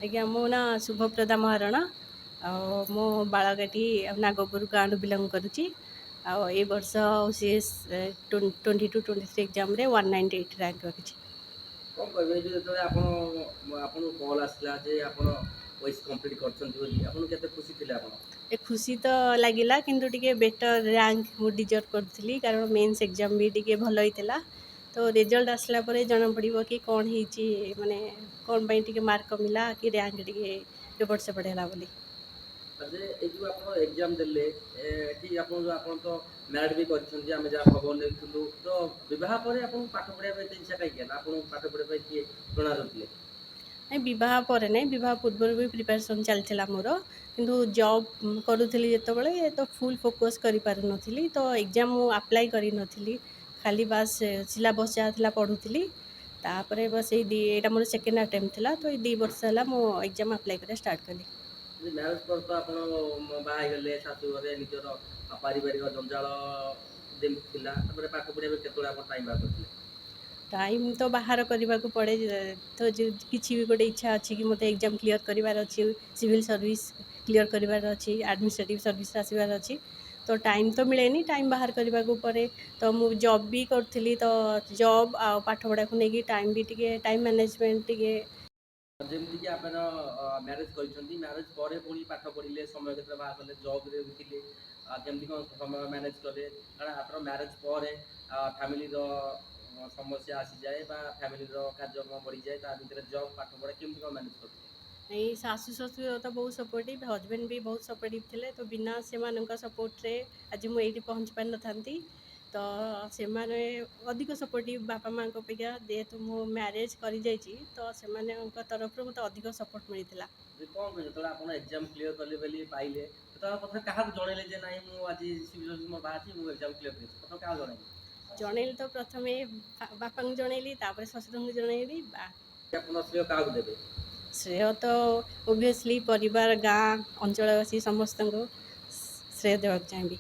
ଆଜ୍ଞା, ମୋ ନାଁ ଶୁଭପ୍ରଦା ମହାରଣା ଆଉ ମୁଁ ବାଳକାଟି ନାଗପୁର ଗାଁରୁ ବିଲଙ୍ଗ କରୁଛି। ଆଉ ଏଇ ବର୍ଷ OCS 22-23 ଏକ୍ଜାମ୍ରେ 198 ରାଙ୍କ ରଖିଛି। କ'ଣ କହିବେ, ଏଇ ଯୋଉ ଯେତେବେଳେ ଆପଣଙ୍କୁ କଲ୍ ଆସିଲା ଯେ ଆପଣ ଓଏଏସ୍ କମ୍ପ୍ଲିଟ୍ କରିଛନ୍ତି ବୋଲି, ଆପଣଙ୍କୁ କେତେ ଖୁସି ଥିଲେ ଆପଣ? ଏ ଖୁସି ତ ଲାଗିଲା, କିନ୍ତୁ ଟିକେ ବେଟର୍ ରାଙ୍କ ମୁଁ ଡିଜର୍ଭ କରୁଥିଲି, କାରଣ ମେନ୍ସ ଏକ୍ଜାମ୍ ବି ଟିକେ ଭଲ ହେଇଥିଲା। ତ ରେଜଲ୍ଟ ଆସିଲା ପରେ ଜଣାପଡ଼ିବ କି କ'ଣ ହେଇଛି, ମାନେ କ'ଣ ପାଇଁ ଟିକେ ମାର୍କ କମିଲା କି ରାଙ୍କ ଟିକେ ଏପଟ ସେପଟ ହେଲା ବୋଲି। ଯେ ଏଇ ଯୋଉ ଆପଣ ଏକ୍ଜାମ୍ ଦେଲେ, ଏଠି ଆପଣ ଯୋଉ ଆପଣ ତ ମ୍ୟାରେଡ୍ ବି କରିଛନ୍ତି, ଆମେ ଯାହା ଖବର ନେଇଥିଲୁ। ତ ବିବାହ ପରେ ଆପଣଙ୍କୁ ପାଠ ପଢ଼ିବା ପାଇଁ ଏତେ ଇଚ୍ଛା କାହିଁକି ହେଲା? ଆପଣଙ୍କୁ ପାଠ ପଢ଼ିବା ପାଇଁ କିଏ ପ୍ରେରଣା ଦେଉଥିଲେ? ନାଇଁ, ବିବାହ ପରେ ନାଇଁ, ବିବାହ ପୂର୍ବରୁ ବି ପ୍ରିପାରେସନ୍ ଚାଲିଥିଲା ମୋର। କିନ୍ତୁ ଜବ୍ କରୁଥିଲି ଯେତେବେଳେ, ତ ଫୁଲ୍ ଫୋକସ୍ କରିପାରୁନଥିଲି। ତ ଏକ୍ଜାମ୍ ମୁଁ ଆପ୍ଲାଏ କରିନଥିଲି, ଖାଲି ବାସ୍ ସିଲାବସ୍ ଯାହା ଥିଲା ପଢ଼ୁଥିଲି। ତାପରେ ବାସ୍ ଏଇ ଏଇଟା ମୋର ସେକେଣ୍ଡ ଆଟେମ୍ପ୍ଟ ଥିଲା। ତ ଏଇ 2 ବର୍ଷ ହେଲା ମୁଁ ଏକ୍ଜାମ୍ ଆପ୍ଲାଏ କରିବା ଷ୍ଟାର୍ଟ କଲି। ମ୍ୟାରେଜ୍ ପରେ ତ ଆପଣ ବାହା ହେଇଗଲେ, ଶାଶୁ ଘରେ ନିଜର ପାରିବାରିକ ଜଞ୍ଜାଳ ଯେମିତି ଥିଲା, ତାପରେ ପାଠ ପଢ଼ିବା ପାଇଁ କେତେବେଳେ ଆପଣ ଟାଇମ୍ ବାହାର କରିଥିଲେ? ଟାଇମ୍ ତ ବାହାର କରିବାକୁ ପଡ଼େ। ତ କିଛି ବି ଗୋଟେ ଇଚ୍ଛା ଅଛି କି ମୋତେ ଏକ୍ଜାମ୍ କ୍ଲିୟର୍ କରିବାର ଅଛି, ସିଭିଲ୍ ସର୍ଭିସ୍ କ୍ଲିୟର୍ କରିବାର ଅଛି, ଆଡ଼ମିନିଷ୍ଟ୍ରେଟିଭ୍ ସର୍ଭିସ୍ ଆସିବାର ଅଛି, ତ ଟାଇମ୍ ତ ମିଳେନି, ଟାଇମ୍ ବାହାର କରିବାକୁ ପଡ଼େ। ତ ମୁଁ ଜବ୍ ବି କରୁଥିଲି, ତ ଜବ୍ ଆଉ ପାଠପଢ଼ାକୁ ନେଇକି ଟାଇମ୍ ବି ଟିକେ, ଟାଇମ୍ ମ୍ୟାନେଜମେଣ୍ଟ ଟିକେ। ଯେମିତିକି ଆପଣ ମ୍ୟାରେଜ୍ କରିଛନ୍ତି, ମ୍ୟାରେଜ୍ ପରେ ପୁଣି ପାଠ ପଢ଼ିଲେ, ସମୟ କେତେବେଳେ ବାହାର କଲେ? ଜବ୍ରେ ବି ଥିଲେ, କେମିତି କ'ଣ ସମୟ ମ୍ୟାନେଜ୍ କଲେ? କାରଣ ଆପଣ ମ୍ୟାରେଜ୍ ପରେ ଫ୍ୟାମିଲିର ସମସ୍ୟା ଆସିଯାଏ ବା ଫ୍ୟାମିଲିର କାର୍ଯ୍ୟକ୍ରମ ବଢ଼ିଯାଏ। ତା ଭିତରେ ଜବ୍, ପାଠ ପଢ଼ା କେମିତି କ'ଣ ମ୍ୟାନେଜ୍ କରୁଥିଲେ? ଏଇ ଶାଶୁ ଶ୍ୱଶୁର ତ ବହୁତ ସପୋର୍ଟିଭ୍, ହଜବେଣ୍ଡ ବି ବହୁତ ସପୋର୍ଟିଭ୍ ଥିଲେ। ତ ବିନା ସେମାନଙ୍କ ସପୋର୍ଟରେ ଆଜି ମୁଁ ଏଇଠି ପହଞ୍ଚି ପାରିନଥାନ୍ତି। ତ ସେମାନେ ଅଧିକ ସପୋର୍ଟିଭ୍ ବାପା ମାଆଙ୍କ ଅପେକ୍ଷା। ଯେହେତୁ ମୁଁ ମ୍ୟାରେଜ୍ କରିଯାଇଛି, ତ ସେମାନଙ୍କ ତରଫରୁ ମୋତେ ଅଧିକ ସପୋର୍ଟ ମିଳିଥିଲା। ଯେ କ'ଣ କହିବେ, ଯେତେବେଳେ ଆପଣ ଏକ୍ଜାମ୍ କ୍ଲିୟର୍ କଲେ ବୋଲି ପାଇଲେ, ସେତେବେଳେ ପ୍ରଥମେ କାହାକୁ ଜଣେଇଲେ ଯେ ନାଇଁ, ମୁଁ ଆଜି ସିଭିଲ୍ ସର୍ଭିସ୍ ମୋର ବାହାରିଛି, ମୁଁ ଏକ୍ଜାମ୍ କ୍ଲିୟର୍ କରିଛି? ପ୍ରଥମେ କାହାକୁ ଜଣେଇଲେ? ଜଣେଇଲି ତ ପ୍ରଥମେ ବାପାଙ୍କୁ ଜଣେଇଲି, ତାପରେ ଶ୍ୱଶୁରଙ୍କୁ ଜଣେଇଲି। ଆପଣ ଶ୍ରେୟ କାହାକୁ ଦେବେ? ଶ୍ରେୟ ତ ଓଭିୟସଲି ପରିବାର, ଗାଁ, ଅଞ୍ଚଳବାସୀ ସମସ୍ତଙ୍କୁ ଶ୍ରେୟ ଦେବାକୁ ଚାହିଁବି।